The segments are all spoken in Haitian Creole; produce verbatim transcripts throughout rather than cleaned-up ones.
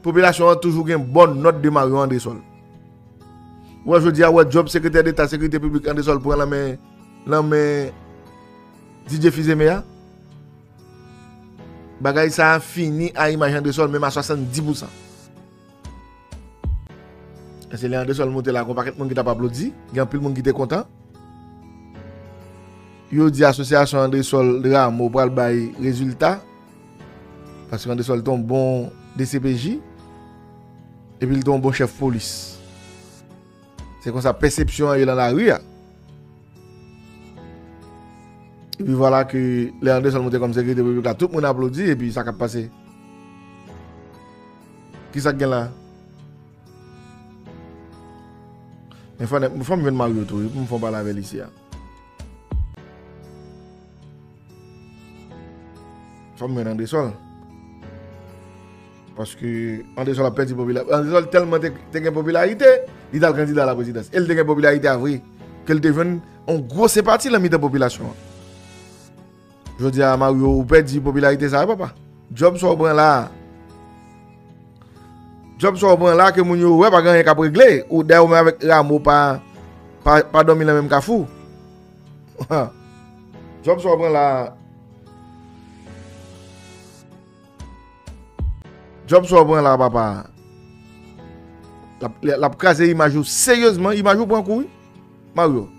Popilasyon an toujou gen bòn nòt de Mario Andresol. Ou wè jodi a, ou wè djòb sekretè deta sekirite piblik Andresol pran nan men, nan men Didier Fils-Aimé a. Bagay sa a fini a imaj Andresol menm a swasanndis pousan. E se lè Andresol monte la, gen yon pakèt moun ki t ap aplodi, gen anpil moun ki te kontan. Yo di asosyasyon Andresol Rameau pral bay rezilta, paske Andresol te yon bon D C P J, epi l te yon bon chèf polis. Se konsa pèsepsyon an ye nan lari a. Epi vwala ke lè Andresol monte kòm sekretè piblik la, tout moun aplodi, epi sa k ap pase? Kisa k gen la? Men fò, fò m jwenn Mario tou, wi, pou m fè yon pale avè l isi a. Fò m jwenn Andresol. Paske Andresol ap pèdi popila-, Andresol tèlman te, te gen popilarite, li t al kandida la prezidans. E l te gen popilarite a vre, ke l te jwenn yon gwo senpati nan mitan popilasyon an. Jodi a, Mario, ou pèdi popilarite sa a, papa. Djòb sa w pran la a. Djòb sa w pran la ke moun yo wè pa gen anyen k ap regle. Ou dèyè ou menm avèk Rameau pa, pa, pa dòmi nan menm kafou. Djòb sa w pran la a. Djòb sa w pran la a, papa. L ap, l ap kraze imaj ou seryezman. Imaj ou pran kou, wi. Mario.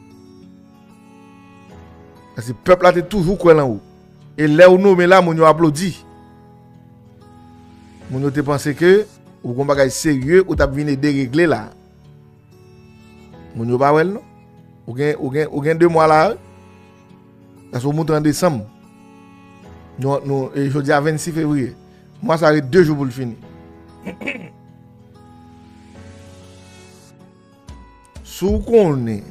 Paske pèp la te toujou kwè nan ou. E lè ou nome la, moun yo aplodi. Moun yo te panse ke ou gon bagay serye ou t ap vin ede regle la. Moun yo pa wè l non. Ou gen, ou gen, ou gen de mwa la, wi. Paske ou moute an desanm. Nou, nou, e jodi a vennsis fevriye. Mwa sa ret de jou pou l fini. Si w konnen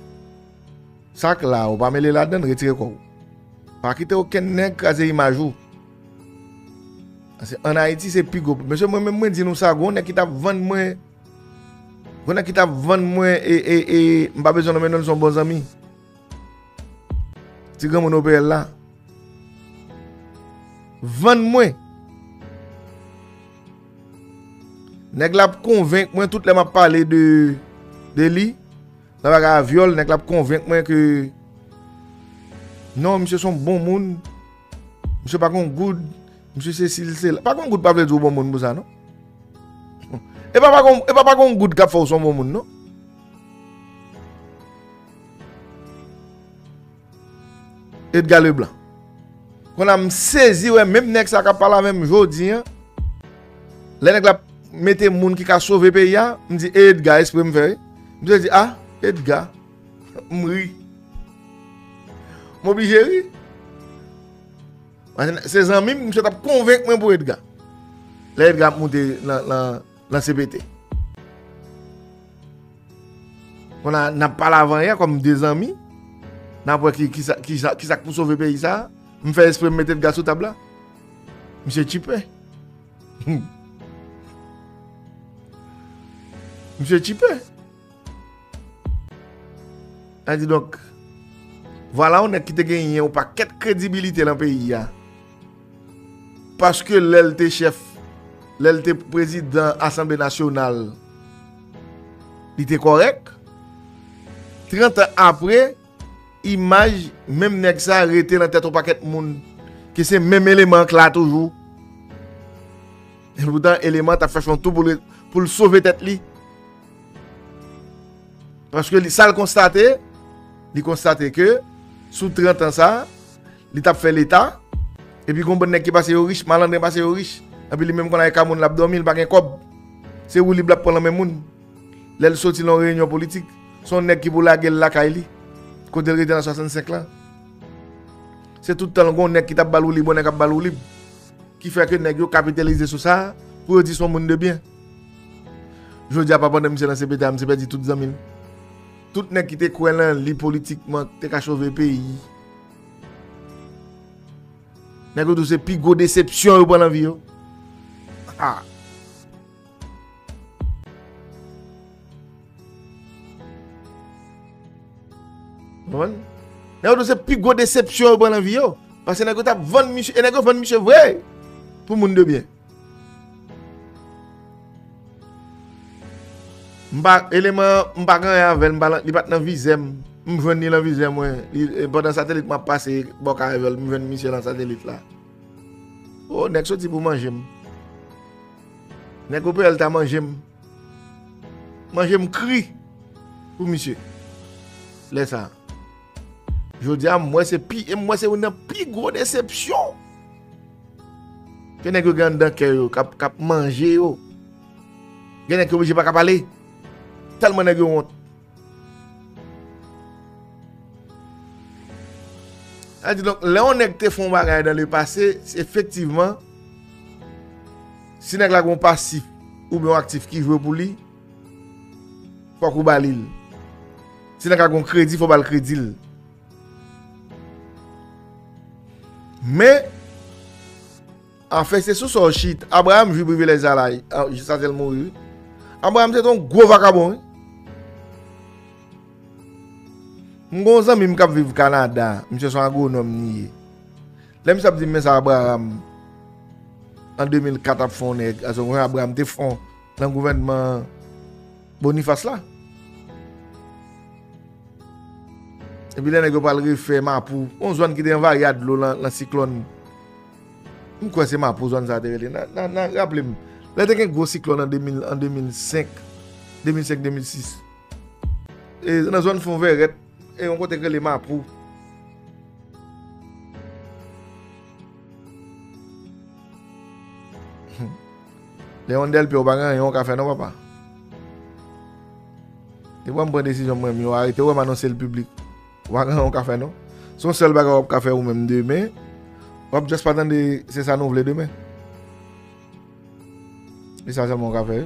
sa k la, ou pa mele ladann, retire kò w. Pa kite okenn nèg kraze imaj ou. Paske ann Ayiti, se pi gwo. Mesye, mwen menm, mwen di nou sa, gon nèg ki t ap vann mwen, gon nèg ki t ap vann mwen, e, e, e, m pa bezwen nonmen non l, se yon bon zanmi. Ti granmoun O P L la. Vann mwen. Nèg la ap konvenk mwen tout lè m ap pale de, de li. Nan bagay a vyòl, nèg la ap konvenk mwen ke non, misye se yon bon moun. Misye pa gon goud. Misye sesi, l sela. Pa gon goud pa vle di w bon moun pou sa, non. E pa, pa gon, e pa, pa gon goud k ap fè w se yon bon moun, non. Edgar Leblanc. Kounye a m sezi wè menm nèg sa k ap pale avè m jodi a. Lè nèg la mete moun ki ka sove peyi a, m di, "E Edgar, espre m fè, wi." M te di, "A, Edgar." M ri. M oblije ri. Paske se zanmi m, misye t ap konvenk mwen pou Edgar. Lè Edgar ap moute nan, nan, nan C P T. Kounye a, n ap pale avan yè kòm de zanmi. N ap wè ki, ki sa, ki sa, ki sa k pou sove peyi sa a. M fè espre m mete Edgar sou tab la. Misye tchipe. Misye tchipe. Sa di donk, vwala yon nèg ki te genyen yon pakèt kredibilite nan peyi a. Paske lè l te chèf, lè l te prezidan Asanble Nasyonal, li te kòrèk. Trant an apre, imaj menm nèg sa rete nan tèt yon pakèt moun, ke se menm eleman k la toujou. E poutan, eleman t ap fè yon tou pou l, pou l sove tèt li. Paske li, sa l konstate, li konstate ke sou trant an sa, li t ap fè leta, epi gon bann nèg ki pase yo rich, malandren pase yo rich. Epi li menm konn a e ka moun l ap dòmi, li pa gen kòb. Se woulib l ap pran nan men moun. Lè l soti nan yon reyinyon politik, se yon nèg ki pou lage l lakay li, kote l rete nan swasannsenk lan. Se tout tan l gon nèg ki t ap ba l woulib, yon nèg ap ba l woulib. Ki fè ke nèg yo kapitalize sou sa pou yo di se yon moun de byen. Jodi a, pa pandan misye nan C P T a, misye pèdi tout zanmi l. Tout nèg ki te kwè nan li politikman, te ka sove peyi. Nèg yo di w se pi gwo desepsyon yo pran nan vi yo. Ha! Konprann? Nèg yo di w se pi gwo desepsyon yo pran nan vi yo. Paske nèg yo t ap vann misye, e nèg yo vann misye vre pou moun de byen. M pa, eleman an, m pa gen anyen avè l, m pa lan, li pa t nan vizè m. M jwenn li lan vizè mwen. Li, e, pandan satelit m ap pase bò Carvel, m jwenn misye lan satelit la. O, nèg soti pou manje m. Nèg O P L ta manje m. Manje m kri pou misye. Lè sa a. Jodi a, m wè se pi, e m wè se youn nan pi gwo desepsyon ke nèg yo gen anndan kè yo, k ap, k ap manje yo. Gen nèg ki oblije pa ka pale. Tèlman nèg yo wont. Sa di, donk, lè yon nèg te fè yon bagay dans le passé, se efektivman, si nèg la gen yon pasif oubyen yon aktif ki jwe pou li, fòk ou ba li l. Si nèg la gen yon kredi, fò w ba l kredi l. Men, anfen, se sou sa w chita. Abraham jwi privilèj sa la, a, jiskaske l mouri, wi. Abraham se te yon gwo vakabon, wi. M gen yon zanmi m k ap viv Kanada, misye se yon agwonòm li ye. Lè misye ap di m, men sa Abraham, an de mil kat ap fè yon nèg, alò, Abraham te fè yon nan gouvènman Boniface la. Epi lè nèg yo pral refè Mapou, yon zòn ki te anvayi ak dlo lan, lan siklòn. M kwè se Mapou zòn sa te rele. Nan, nan, nan, raple m. Lè te gen gwo siklòn an de mil, an de mil senk, de mil senk, de mil sis. E, nan zòn Fon Vèrèt, e yon kote k rele Mapou. Leon Delpierre, ou pa gen anyen ou ka fè non, papa. Depi w wè m pran desizyon mwen, m yo arete w, wè m anonse l piblik. Ou pa gen anyen ou ka fè non. Se yon sèl bagay w ap ka fè ou menm demen. W ap just pa tande se sa nou vle demen. E sa sèlman ou ka fè.